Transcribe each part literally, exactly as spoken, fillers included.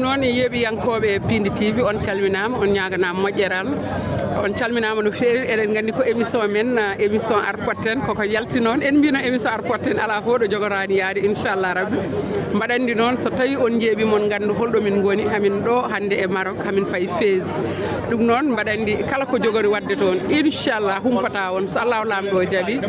Noon, yeeɓiyankooɓe Piindi T V, on calminaama, on ñaaganaama moƴƴere Allah. On calminaama no feewi. Eɗen nganndi ko émission men, ah, émission Arpotten, koko yalti noon. En mbino émission Arpotten alaa fof ɗo jogoraani yaade, inchallah rabbi. Mbaɗa anndi noon, so tawii on njeeɓi, mon nganndu holɗo min ngoni, hamin ɗo hannde e Maroc, hamin payi Fès. Ɗum noon, mbaɗa anndi kala ko jogori waɗde toon, inchallah, humpata on, so Allahu Laamɗo jaɓi.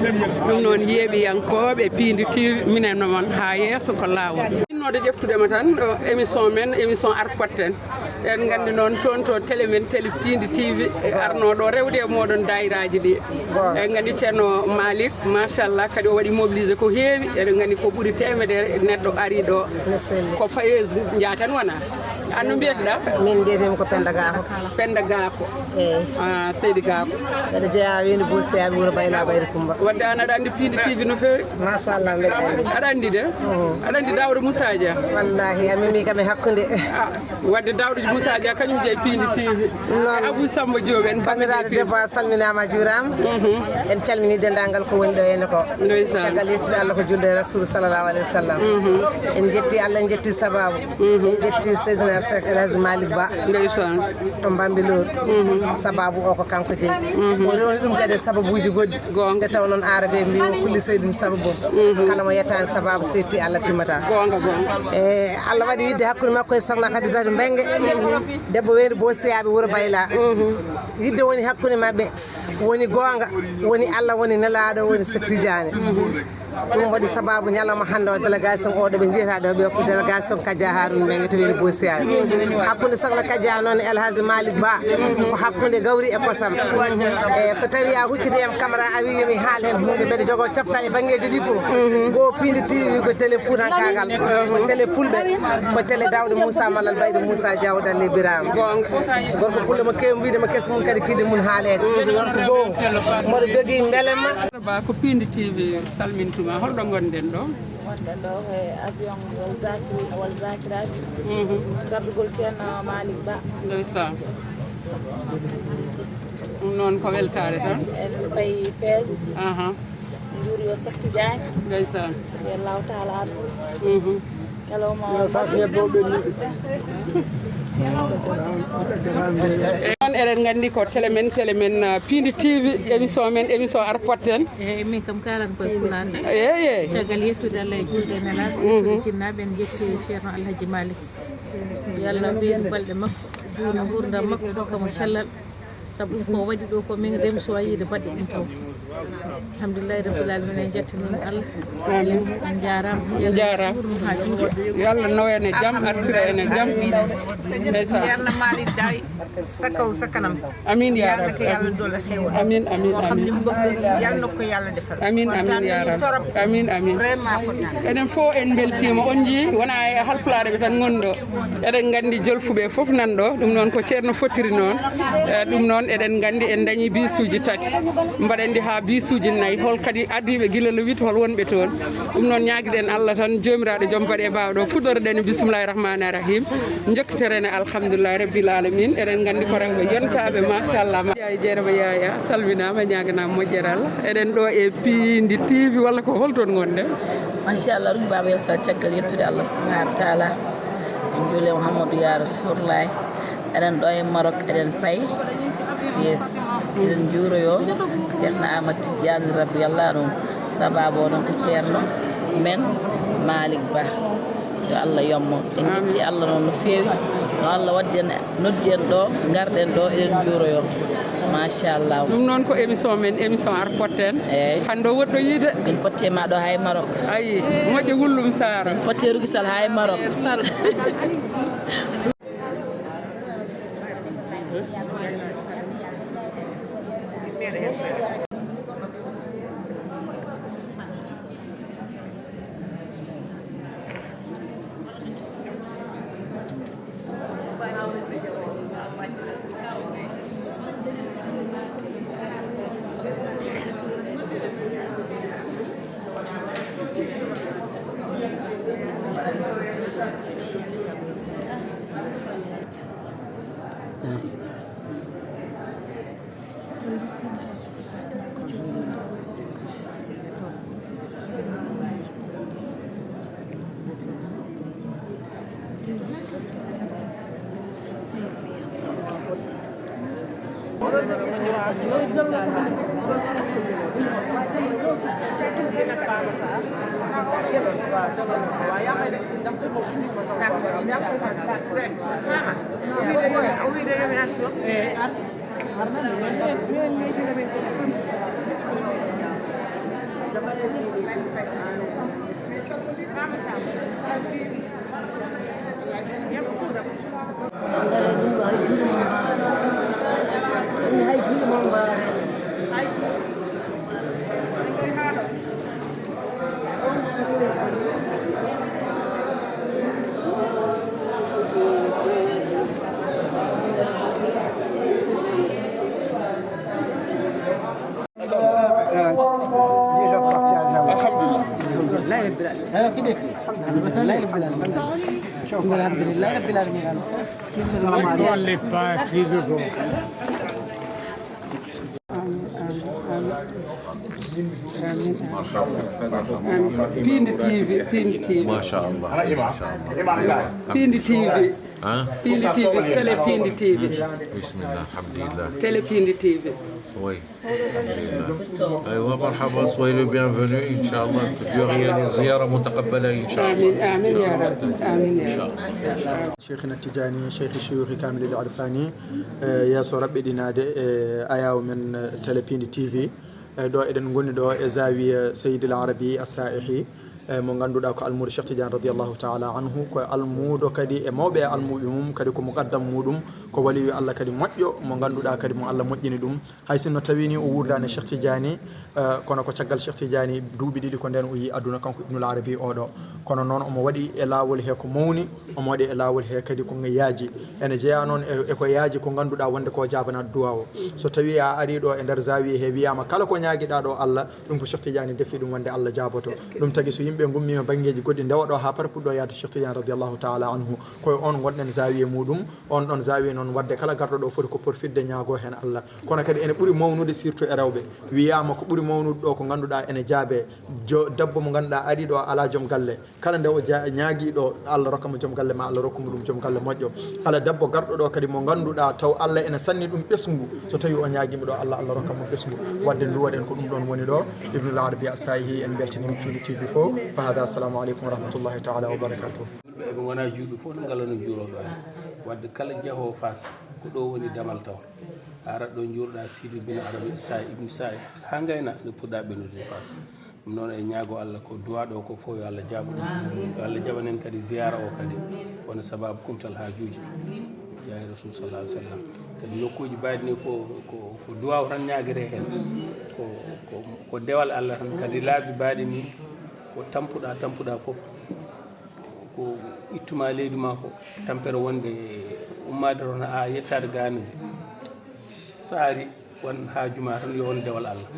Ɗum noon, yeeɓiyankooɓe Piindi T V, minen e mon haa yeeso ko laawol. Innooɗo ƴeftude ma tan, ɗo émission men, émission Arpotten. En nganndi noon toon to télé men, télé Piindi T V, e arnooɗo rewde e mooɗon daayiraaji ɗi. En nganndi Ceerno Malick, machallah, kadi o waɗi mobilisé ko heewi. Eɗen nganndi ko ɓuri teemedere neɗɗo ari ɗo. Ko Fayeuse Ndiaye tan wona. An no mbiyetɗa? Min mbiyetemi ko Penda Gako. Penda Gako. Eyi. Ah, Seydi Gako. Mbeɗa jeyaa weendu Bosi Yaaɓe, wuro Bayla Bayri Kumba. Wadde an aɗa anndi Piindi T V no feewi? Machallah, mbeɗa anndi. Aɗa anndi de? Aɗa anndi Daouda Moussa Dia? Wallahi, a memi kam e hakkunde. Ah, wadde Daouda Moussa Dia kañum jeyi Piindi T V. Noon. E Abou Samba Diop en. Banndiraaɗo debbo, a salminaama, a juuraama. En calminii denndaangal ko woni ɗo henne ko. Ndeysaan. Caggal yettude Allah ko julde e Rasul sallallahu alayhi wa sallam. En njetti Allah, en njetti sababu. En njetti Seydina Cheikh El Hadji Malick Ba. Ndeysaan. To Bambilor. Sababu o ko kanko jeyi. O rewni ɗum kadi e sababuuji goɗɗi. Goonga. Nde taw noon Aarabe mbi o kulli seydin sababu. Kala mo yettaani sababu so yetti Allah timmata. Goonga, goonga. E Allah waɗi yidde hakkunde makko e Sokhna Khadijatu Mbengue. Debbo weendu Bosi Yaaɓe, wuro Bayla. Yidde woni hakkunde maɓɓe, woni goonga, woni Allah, woni Nelaaɗo, woni Seek Tijaani. Ɗum waɗi sababu ñalawma hannde o, délégation o ɗo ɓe njiyata ɗo ɓe ko délégation Kadia Harouna Mbengue to weendu Bosi Yaaɓe. Hakkunde Sokhna Kadia noon e El Hadji Malick Ba, ko hakkunde gawri e kosam. E so tawi a hucciti e am caméra, a wi yomi haal heen huunde, mbeɗa jogoo coftal e banngeeji ɗi fof. Ngo Piindi T V ko télé fuutankaagal, ko télé fulɓe, ko télé Daouda Moussa Malal Baydi Moussa Diaw Dalle Birama. Goonga. Gorko pullo mo kew mbiɗo mo kes mum kadi kiɗi mum haaleede. Ko goonga. Mboɗo jogii mbelemma. Ba ko Piindi T V salmintuma, holɗo ngonɗen ɗo? Wonɗen ɗo e avion wal zakiri, wal zakirat. Gardugol Ceerno Malick Ba. Ndeysaan. Ɗum noon ko weltaare tan. En payi Fès. Aha. Njuuri yo Sehdi Diagne. Ndeysaan. Radiyallahu taala anhu. Mhm. Ñalawma. Noon eɗen nganndi ko télé men, télé men, uh, Piindi T V, émission men, émission Arpotten. Eeyi, min kam kaalan koye pulaar. Eeyi, eeyi. Caggal yettude Allah e juulde e Nelaaɗo, yettude jinnaaɓe, en njetti Ceerno Alhaji Malick. Yo Allah ɓeydu balɗe makko, juutnu nguurndam makko, hokka mo cellal. Sabu ɗum ko waɗi ɗo ko min rem so wayiide baɗɗe ɗum fof. Alhamdulillahi rabbil alamin, en njettanii Allah. Amin. En njaaraama. En njaaraama. Juutnu haa juuta. Yo Allah naw en e jam, artira en e jam. Ndeysaan. Ceerno Malick Daye, sa kaw sa kanam. Amin ya Rabbi. Yàlla na ko Yàlla dolli xéewal. Amin, amin, amin. Moo xam li mu bëgg, Yàlla na ko Yàlla defal. Amin, amin ya Rabbi. Kontaan nañu torop. Amin, amin. Vraiment kontaan. Enen fof en mbeltiima. On njii, wonaa e Halpulaar ɓe tan ngoni ɗo. Eɗen nganndi Jolfuɓe fof nan ɗo. Ɗum noon ko Ceerno fottiri noon. Eh, ɗum noon eɗen nganndi en dañii biisuuji tati. Mbaɗen ɗi haa biisuuji nayi. Hol kadi ardiiɓe gila le huit, hol wonɓe toon? Ɗum noon ñaagiɗen Allah tan, Joomiraaɗo Joom baɗe e baawɗo. Fuɗɗoreɗen e bismillaahi rahmaani rahiim. Njokkiteren e alhamdulillahi rabbil alamin. Eɗen nganndi ko rewɓe yontaaɓe, machallah. Yaay Jeerama Yaaya, salminaama, ñaaganaama moƴƴere Allah. Eɗen ɗo e Piindi T V, walla ko holton ngonɗen? Machallah, ɗum baaba yalsa caggal yettude Allah subhanahu wa taala. En juule Muhammadu ya Rasulullah. Eɗen ɗo e Maroc, eɗen payi Fès. Eɗen njuuroyo Cheikhna Ahmad Tidiane radiyallahu anhu. Sababu o noon ko ceerno men Malick Ba. Yo Allah yommo. En njetti Allah noon no feewi. No Allah waddi en, noddi en ɗo, ngarɗen ɗo, eɗen njuuroyo. Machallah. Ɗum noon ko émission men, émission Arpotten. Eeyi. Hannde o woɗɗoyiide. Min potti e ma ɗo hay Maroc. Ayi, moƴƴo wullum Sara. Min potti e Rugisal hay Maroc. Ɓangare ɗum ɗo hay juuɗe mum mbaawata. Ɗum hay juuɗe mum mbaawata. Alhamdulillah. Alhamdulillah rabbil alamin. Alhamdulillah rabbil alamin. Amin, amin, amin. Amin. Pindi T V, Pindi T V. Machallah, machallah. Pindi T V. Hein? Pindi T V, télé Pindi T V. Bismillah, alhamdulillah. Télé Pindi T V. Oui. Alhamdulillah. Aywa, marhaba, soyez le bienvenu, inchallah. Dieu rien, ziyara mutaqabbala, inchallah. Amin, amin, ya Rabbi. Amin, ya Rabbi. Inchallah. Cheikhina Tidiane, Cheikh Chouyoukhi Kamil al Arfani, eh, yeeso raɓɓiɗinaade, eh, ayaawo men, eh, télé Pindi T V. Eh, ɗo eɗen ngoni ɗo e Zawiya Seydi al Arabi Assaihi, eh, mo ngannduɗaa ko almuudo Cheikh Tidiane radiyallahu taala anhu, ko almuudo kadi e mawɓe e almuuɓe mum, kadi ko muqaddam muɗum, ko waliyu Allah kadi moƴƴo, mo ngannduɗaa kadi mo Allah moƴƴini ɗum. Hay sinno tawi ni o wuurdaani Cheikh Tidiane, eh, kono ko caggal Cheikh Tidiane duuɓi ɗiɗi ko nden o yii aduna kanko Ibnul Arabi oɗo. Kono noon omo waɗi e laawol he ko mawni, omo waɗi e laawol he kadi ko yaaji. Ene jeyaa noon e, e ko yaaji ko ngannduɗaa wonde ko jaabanaade duwaa o. So tawi a arii ɗo e nder zawiya he wiyaama kala ko ñaagiɗaa ɗo Allah, ɗum ko Cheikh Tidiane defi ɗum wonde Allah jaaboto. Ɗum tagi so yimɓe ngummiima banngeeji goɗɗi ndewa ɗo haa par puɗɗo yaade Cheikh Tidiane radiyallahu taala anhu. Koye on ngonɗen zawiya muɗum. On ɗon zawiya noon, waɗde kala garɗo ɗo foti ko porfitde ñaago heen Allah. Kono kadi ene ɓuri mawnude, surtout e rewɓe. Wiyaama ko ɓuri mawnude ɗo ko ngannduɗaa ene jaabe. Jo, debbo mo ngannduɗaa ari ɗo alaa joom galle. Kala nde o ja-, ñaagi ɗo, Allah rokka mo joom galle ma, Allah rokka mo ɗum joom galle moƴƴo. Kala debbo garɗo ɗo kadi mo ngannduɗaa taw Allah ene sanni ɗum ɓesngu. So tawi o ñaagima ɗo Allah, Allah rokka mo ɓesngu. Waɗde nduwoɗen ko ɗum ɗon woni ɗo. Ibnul Arabi Assaihi en mbeltaniima Pindi T V fof. Fa hada, assalamu aleykum wa rahmatullahi taala wa barakatuh. Yimɓe eɓe ngona juulɓe fof no ngalano juuroɗo en. Wadde kala jahoowo Faas ko ɗo woni damal taw. A arat ɗo njuuroɗa Sidi bin Arabi Sa'i ibn Sa'i ha ngayna nde puɗɗa ɓennude Faas. Ɗum noon e ñaago Allah ko duwa ɗo ko fof yo Allah jaabo ɗum. Yo Allah jaɓan en kadi ziyara o kadi. Wona sababu kumtal haajuuji. Jaayi Rasul sallallahu alaihi wasallam. Kadi nokkuuji baɗi ni ko, ko, ko duwa o tan ñaagete heen. Ko, ko, ko dewal Allah tan kadi laabi baɗi ni ko tampuɗa, tampuɗa fof. Ko ittuma leydi ma ko tampere wonde ummaade toon haa yettaade gaanude. So ari won haaju ma tan yo won dewal Allah.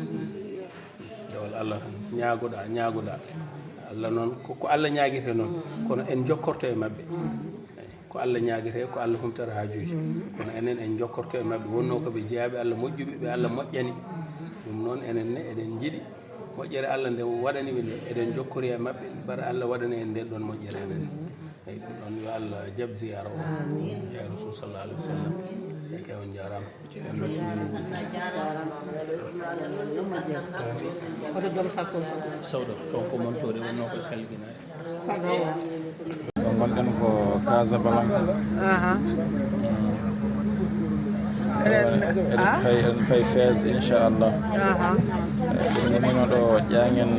Dewal Allah tan ñaagoɗa, ñaagoɗa. Allah noon ko, ko Allah ñaagete noon, kono en jokkorto e maɓɓe. Ko Allah ñaagete, ko Allah humtata haajuuji. Kono enen en jokkorto e maɓɓe. Wonno ko ɓe jeyaaɓe Allah moƴƴuɓe, ɓe Allah moƴƴani. Ɗum noon enen ne eɗen njiɗi moƴƴere Allah nde waɗani ɓe nde, eɗen jokkori e maɓɓe, bara Allah waɗana en nden ɗon moƴƴere enen. Eyi, ɗum ɗon yo Allah jaɓ ziyara o. Ya Rasul sallallahu alaihi wasallam. Eyi kay, on jaaraama. Hoto joom sakko. Sawdo, kanko montori wonno ko salginaade. Ɗo ngonɗen ko Casablanca. Aha. Eɗen, eɗen ah? Fay, eɗen fay Fès, inchallah. Aha. Eɗen ngonino ɗo ƴaŋen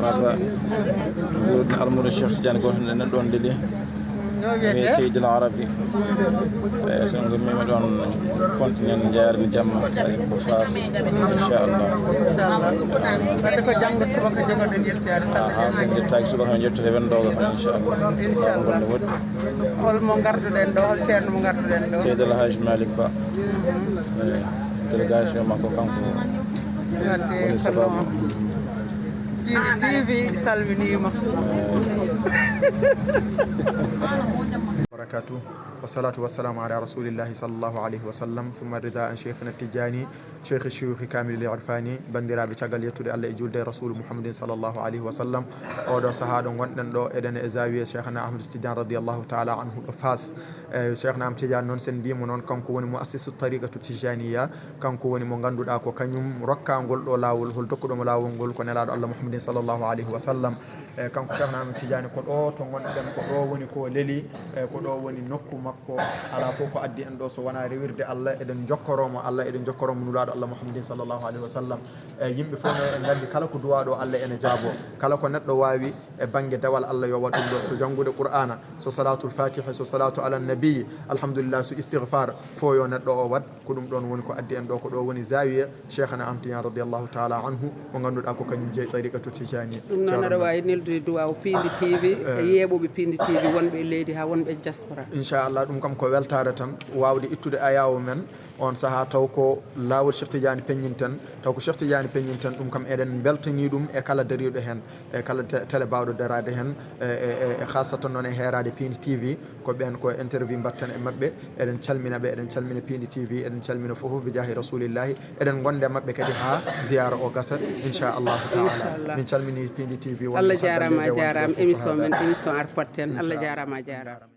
rata. Almuudo Cheikh Tidiane goto nden ɗon leli. No wiyete? Seydi El Arabi. Eyi, so en ngummiima ɗoon, continuen njaarni jamma, kadi ko Faas, inchallah. Inchallah. Wadde ko janngo subaka njogoɗen yettoyaade, so Allah jaɓi. Aha, so en njettaaki subaka, en njettoto e wendoogo kam, inchallah. Inchallah. Golle woɗɗi. Hol mo ngarduɗen ɗo, hol ceerno mo ngarduɗen ɗo? Seydi El Hadji Malick Ba. Mhm. Eyi, délégation makko kanko woni sababu. Pindi T V salminiima. وبركاته. والصلاة والسلام على رسول الله صلى الله عليه وسلم. ثم الرضا عن شيخنا التجاني، شيخ الشيوخ كامل العرفان. Banndiraaɓe, caggal yettude Allah e julde e Rasuulu Muhammadin sallallahu alayhi wa sallam, oɗo sahaa ɗo ngonɗen ɗo, eɗen e zawiya Cheikhna Ahmad Tidiane radiyallahu taala anhu ɗo Faas. E, Cheikhna Ahmad Tidiane noon, sen mbiimo noon, kanko woni muassisu tariqatu tijaniya, kanko woni mo ngannduɗaa ko kañum rokkangol ɗo laawol, hol dokkuɗo mo laawol ngol, ko Nelaaɗo Allah Muhammadin sallallahu alayhi wa sallam. E, kanko Cheikhna Ahmad Tidiane, ko ɗo to ngonɗen, ko ɗo woni ko leli, e, ko ɗo woni nokku makko. Alaa fof ko addi en ɗo so wonaa rewirde Allah, eɗen njokkoroo mo Allah, eɗen njokkoroo mo Nulaaɗo Allah Muhammadin sallallahu alayhi wa sallam. E, yimɓe fof no en nganndi, kala ko duwaa ɗo Allah ene jaabo. Kala ko neɗɗo waawi e bannge dewal, Allah yo waɗ ɗum ɗo. So janngude Qur'aana, so salaatul fatiha, so salaatu ala nabi, alhamdulillah, so istigfar, fof yo neɗɗo o waɗ. Ko ɗum ɗoon woni ko addi en ɗo, ko ɗo woni zawiya Cheikhna Ahmad Tidiane radiyallahu taala anhu, mo ngannduɗaa ko kañum jeyi tariqatu tijani. Ɗum noon aɗa waawi neldude duwaaw Piindi T V e yeeɓooɓe Piindi T V wonɓe e leydi haa wonɓe e diaspora. Inchallah, ɗum kam ko weltaare tan, waawde ittude ayaawo men on sahaa, taw ko laawol Cheikh Tidiane peññinten, taw ko Cheikh Tidiane peññinten, ɗum kam eɗen mbeltanii ɗum e kala dariiɗo heen, e kala te-, télé baawɗo daraade heen, e, e, e, e khaasatan noon e heeraade Piindi T V, ko ɓeen ko interview mbaɗten e maɓɓe. Eɗen calmina ɓe, eɗen calmina Piindi T V, eɗen calmina fof bi jaahi rasulillahi. Eɗen ngonda e maɓɓe kadi haa ziyaara o gasa, inchallahu taala. Inchallah. Min calmini Piindi T V, wonɓe Allah caggal jaaraama, leydi, a wonɓe jaaraama. Fof émission haa men, émission Arpotten. Allah jaaraama, a jaaraama.